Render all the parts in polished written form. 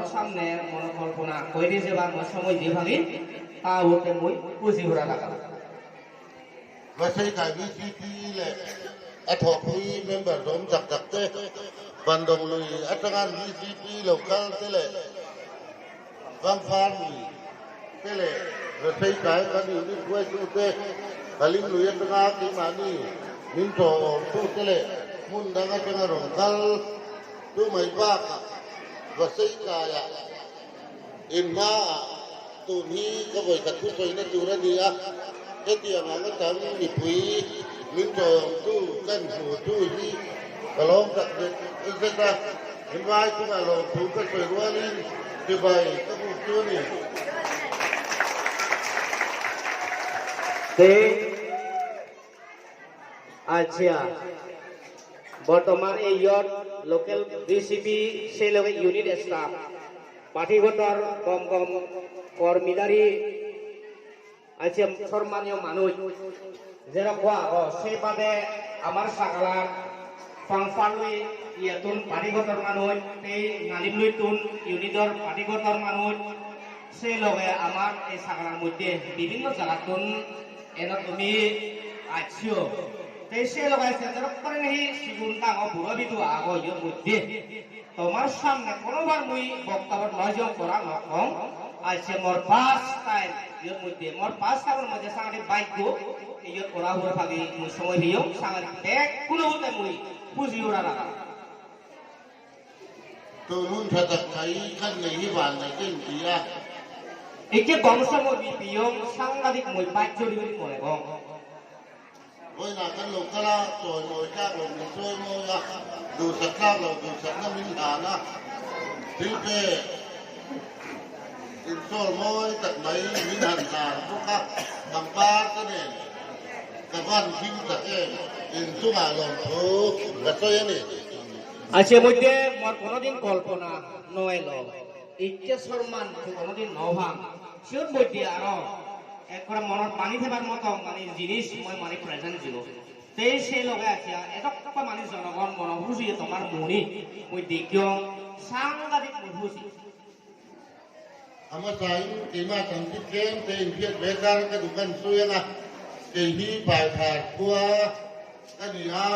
জনগণের সামনে মনোকল্পনা কইরে যাবার মই সময় দিয়ে ভাবি তা ওতে মই পুঁজি ভরা লাগাম। Vasei kai VCP leh a thawhpui member zawm chak chak te, Bandawng lui atanga VCP lo kal te leh Vangfar lui te leh Vasei kai kan unit hruaitu te, Kaling lui atanga keimahni min tawhawmtu te leh hmun dang atanga rawn kal tu mai bakah Vasei kaiah inhmaah tun hi ka vawikhat thusawina tur a ni a, hetiang anga tam mipui min tawhawmtu kan hmutu hi ka lawm tak zet zet a, invai chungah lawmthu ka sawi rualin chibai ka buk chu a ni. আচ্ছা, বর্তমান এই ইয়ত local DCP সেই লগে unit staff পার্টিগতর কম কম কর্মীদারি আছে, সম্মানীয় মানুষ যেরকম সেই বাদে আমার সাকালার ফাংফালুই ইয়াতুন পার্টিগতর মানুষ, এই নালিমলুইতুন ইউনিটর পার্টিগতর মানুষ, সেই লগে আমার এই সাকালার মধ্যে বিভিন্ন জায়গাতুন এনে তুমি আছো। সেই লগাইছে করে নাহি সিগুন ডাঙর বুড়ো বিদু আগ ইয়র মধ্যে তোমার সামনে কোনোবার মুই বক্তব্য নজম করা নকং। আচ্ছা, মোর ফার্স্ট টাইম ইয়র মধ্যে, মোর ফার্স্ট টাইমের মধ্যে সাংঘাতিক বাইক গো ইয়র ওরা হুরা ফাগি মুই সময় দিও সাংঘাতিক ব্যাগ কোনো হতে মুই পুঁজি ওরা লাগা। Tu nun tha tak mai kan nei hi van nei te in ti a. একে বংশ মই বিপিয়ং সাংবাদিক মই বাইক চুরি করে মনে গং। Vawiinah kan lo kal a, chawimawi tlak lo min chawimawi a, duhsak tlak lo duhsakna min hlan a, thil pek insawl mawi tak mai min han hlan bawk a, pangpar te nen ka van hlim tak em, inchungah lawmthu ka sawi a ni. আচ্ছা, মধ্যে মোর কোনোদিন কল্পনা নয় ল ইচ্ছে সম্মান কোনোদিন নভাং সিওর মধ্যে আরো একবারে মনত মানি থাকার মতো মানে জিনিস মই মানে প্রেজেন্ট দিব। তেই সেই লগে আছে এটকা মানে জনগণ মন বুঝি তোমার মনি মই দেখিও সাংঘাতিক মই বুঝি। A hmasain keimah chanchit tlem te inhriat ve kar ka duh kan sawi anga, kei hi Paithar khua ka ni a,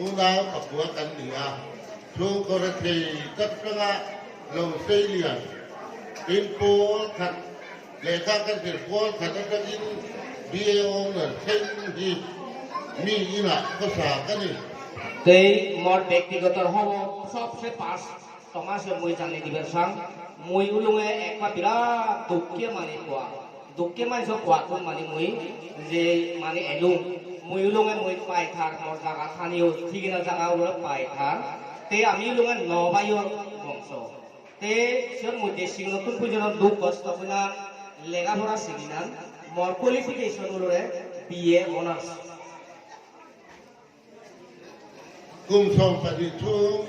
unau pakhua kan ni a, chhungkaw rethei tak tanga lo sei lian tin pawl khat lehkha ka zir pawl khat atangin BA owner thleng hi mi inah khawsa ka ni. তেই মোর ব্যক্তিগত হব সবচেয়ে পাস তোমার সে মুই জানি দিবের সাং মুই উলুঙে একবার বিরাট দুঃখে মানে কোয়া দুঃখে মানে সব কোয়াতুন মানে মুই যে মানে এলুং মুই উলুঙে মুই পাই থার মোর জায়গা থানিও ঠিকিনা জায়গা উলো পাই থার। তে আমি উলুঙে নবায়ুর বংশ। তে সের মধ্যে সিং নতুন পর্যন্ত দুঃখ কষ্ট কিনা লেখাপড়া শিখিনান মোর কোয়ালিফিকেশন উলোরে BA honours. Kum 12 chhung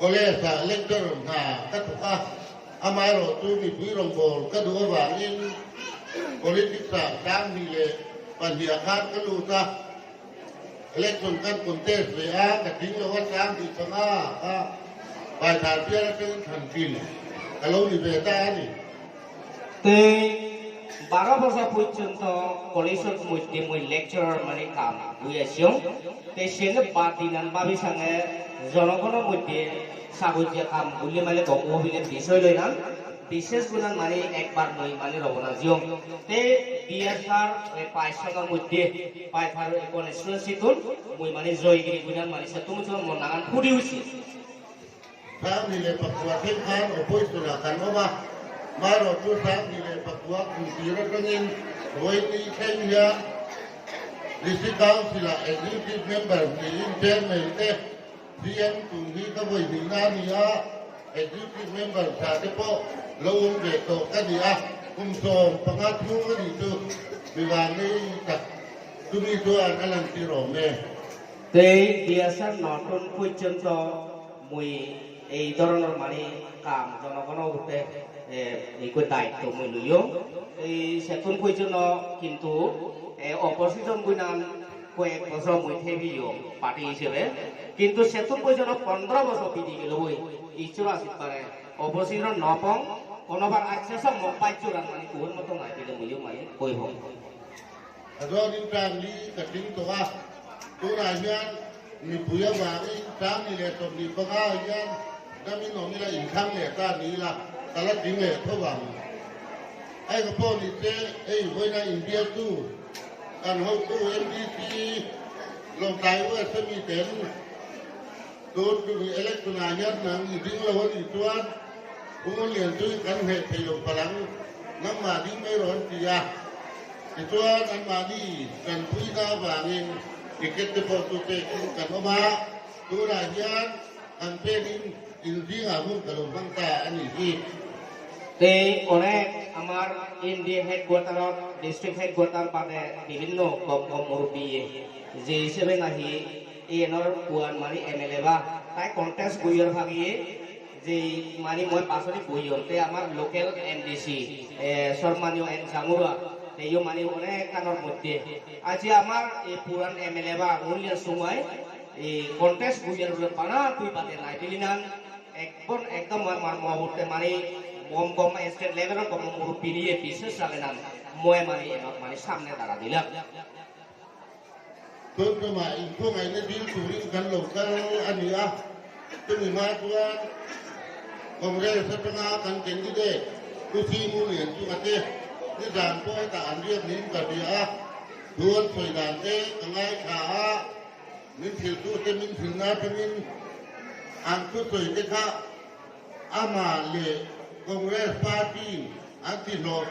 college ah lecturer hna ka thawk a, amaherawhchu mipui rawngbâwl ka duh avangin politics ah 2002 ah khan ka lut a, election kan contest ve a, ka tling lo a, 2005 kha Paithar bial atangin thlan tlin ka lo ni ve ta a ni. তে 12 বছর পর্যন্ত কলেজের মধ্যে মই lecturer মানে কাম হয়ে আছি। তে সেনে বাদ দিনান ভাবি সঙ্গে জনগণের মধ্যে সাগরিয়া কাম বললে মানে গম বিষয় লই না বিশেষ গুণান মানে একবার মই মানে রবনা জিও। তে বিএসআর পাইসানোর মধ্যে পাইথার কনস্টিটুয়েন্সিতুন মই মানে জয়গিরি গুণান মানে সে তুমি মন নাগান ফুরি হয়েছি। 2009 thleng khan opposition ah kan awm a, maherawhchu 2009 kum tir atangin vawi thleng hian District Council ah Executive Member niin Chairman te CM tun hi ka vawi hnihna a ni a, Executive Member tha te pawh lo awm ve tawh ka ni a, kum 15 chhung a nih chu mivangnei tak chumi chuan a lantir awm e. তেই DSR নতুন পর্যন্ত মুই এই ধরনের মানে কাম জনগণের উপরে এই দায়িত্ব মুই লইও। এই সেতুন পর্যন্ত কিন্তু অপোজিশন গুণান কয়েক বছর মুই থেবিও পার্টি হিসেবে, কিন্তু সেতুন পর্যন্ত 15 বছর বিধি গেল বই ঈশ্বর আসিত পারে। Opposition nopong konobar acha song mo pai churan mani kuhun mo to nai bile muyu mani koi hong. A zawnin term li ka tling tawh a, tunah hian mipui avangin term ni leh 25 hian damin awm ila inthlang leh ta ni ila ka la tling leh tho ang. Hei ka pawh ni che hei vawiina inbialtu kan hotu MDC Lawngtlai West a mi ten tun tum election ah hian nang i ding lo a nih chuan Phungulian chu kan hneh thei lo palh ang nangmah ding mai rawh an ti a. Tichuan anmahni tanpuina avangin ticket te pawh chu pekin kan awm a, tunah hian kan pekin inzingah hun ka lo hmang ta a nih hi. Te অনেক আমার India হেডকোয়ার্টারত district headquarter বাদে বিভিন্ন কম কম মুরব্বী যে হিসেবে নাহি এনৰ পুৱান মানে এম এল এ বা তাই কণ্টেষ্ট বহিয়াৰ ভাগিয়ে যে মানে মই পাছনি বহিম তে আমাৰ local M D C সন্মানীয় এন জাঙুৰা তেও মানে অনেক কানৰ মধ্যে আজি আমাৰ এই পুৰাণ এম এল এ বা মূল্য সুমাই এই কণ্টেষ্ট বহিয়াৰ পানা তুই বাদে নাই দিলিনান একদম একদম মহবুতে মানে কম কম স্টেট লেভেলৰ কম মুরব্বী নিয়ে বিশেষ জানে না মই মানে এনক মানে সামনে দাঁড়া দিলাম। Tun tumah inkhawngaihnna dil turin kan lo kal a ni a, chumi hma chuan Congress atanga kan candidate Pu Simu Lian chunga te nizan pawh hetah an riak niin ka hria a, thu an sawi dan te ka ngaithla a, min thiltu te min thilna atangin an thusawi te kha amah leh Congress party an ti hlawh.